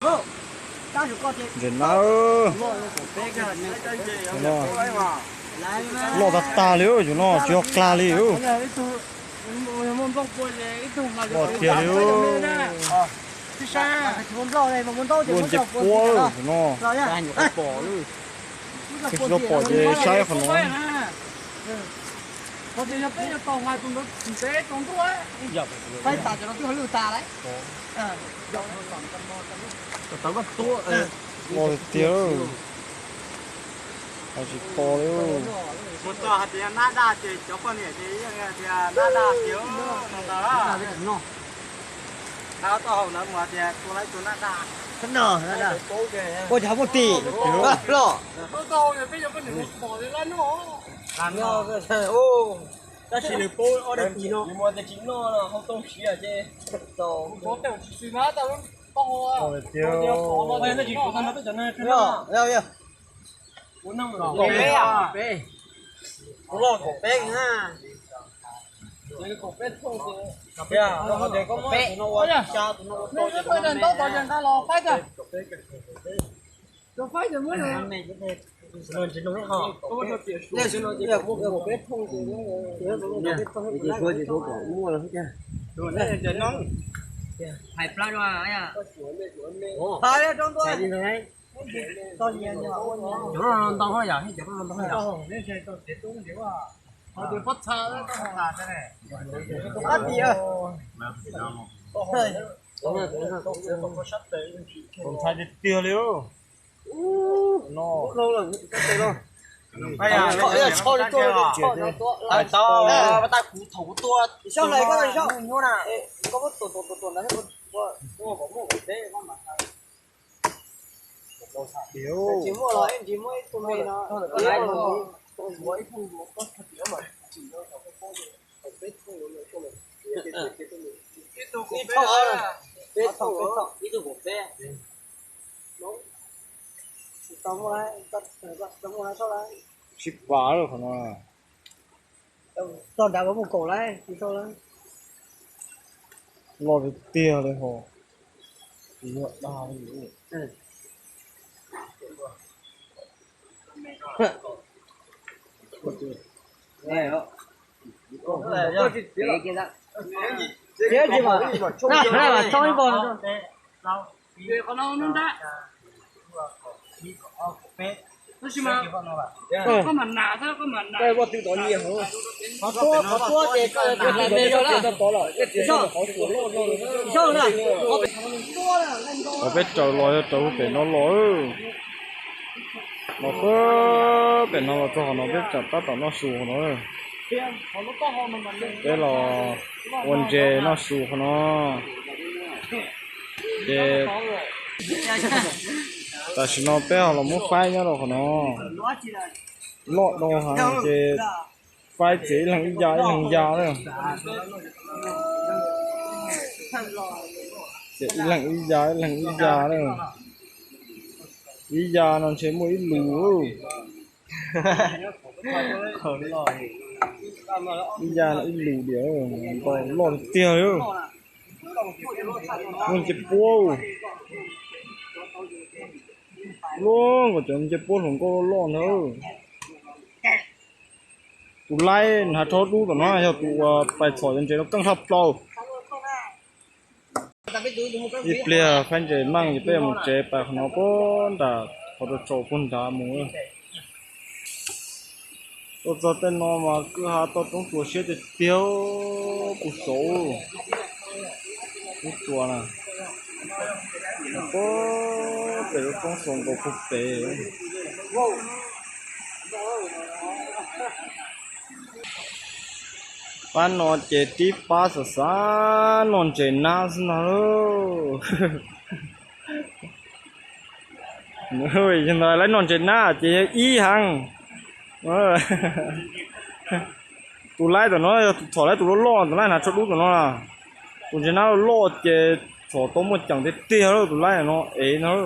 Ntses nab loj tag tag li, cov no tsis yog klag li. Loj tiag li. Ua nce puab no. Tsis tau pom ces saib qhov no. Loj tiag tiag. Tsis to li. Mus txog hais tias nab daj ces cov poj niam ces yeej tias nab daj tiag no ntag. Nab taub hau ntawd mus hais tias tua lawv tua nab daj. Ua cas muaj tim loj. Tab sis nws paub ob daim kis no, nws mus tias tsis noj no hau tau siav ces. Kaum peb, kaum peb na. Hais plab. Cov no ntau yom, cov no ntau yom. Tus ntxhais tiag tiag li. No. Hais tau, thaum kuv tua, tus no nyuaj na. Tsis muaj los ib ntsis muaj ib tug me no. Ib tug kaum peb, ib tug kaum peb. Sib pab lawm qhov no. Tog nrad mus kaum lawm, tsis tau lawm. Loj tiag tiag li hos. Tsis yog dag li. Txiav tsis pom. Ib pom. Tab sis mas koj mam nam, koj mam nam. Qhov tuab, qhov tuab ces koj tias me zog lawm. Qhov peb raws los yog raws pem no los. Los pem no los txog qhov no peb tseem tab tom noj su qhov no. Peb los ua ntses noj su qhov no. Ces tam sim no peb ho los muab faib nyob rau qhov no. Loj dhau heev ces faib txiav ib leeg ib ya ib leeg ya na. Txiav ib leeg ib ya ib leeg ib ya na. Ib ya no ntshe muaj ib lus. Ib ya no ib lus diam, ntau loj tiag li. Muaj ncej puab. Loj nkaus cov ncej puab hluas nkauj loj ntawd. Tus laib hnav rhaub dub tom no yog tus uas pais txhom cov ntses no keej tshaj plaws. Ib pliag faib ntses meej ces peb yuav mus tsev pais qhov no puag nram qhov rau tsaus puag nrad mus. Tuaj txog tej no mas kwj ha toj roob tsuas siab tiag tiag, puag saud, puag tsuas na, puag pem lub roob tsuas nkaus puag pem. Pab no ces tib pab xav xav noj ntses nab xwb ntag lauj. Yog ntawd laib noj ntses nab ces yog ib heev. Tus laib tom no yog txhom laib tus loj loj, tus laib hnav tsho dub tom no na. Tus ntses nab loj loj ces txhom tau muaj ceem tiag tiag lauj, tus laib no ev ntag.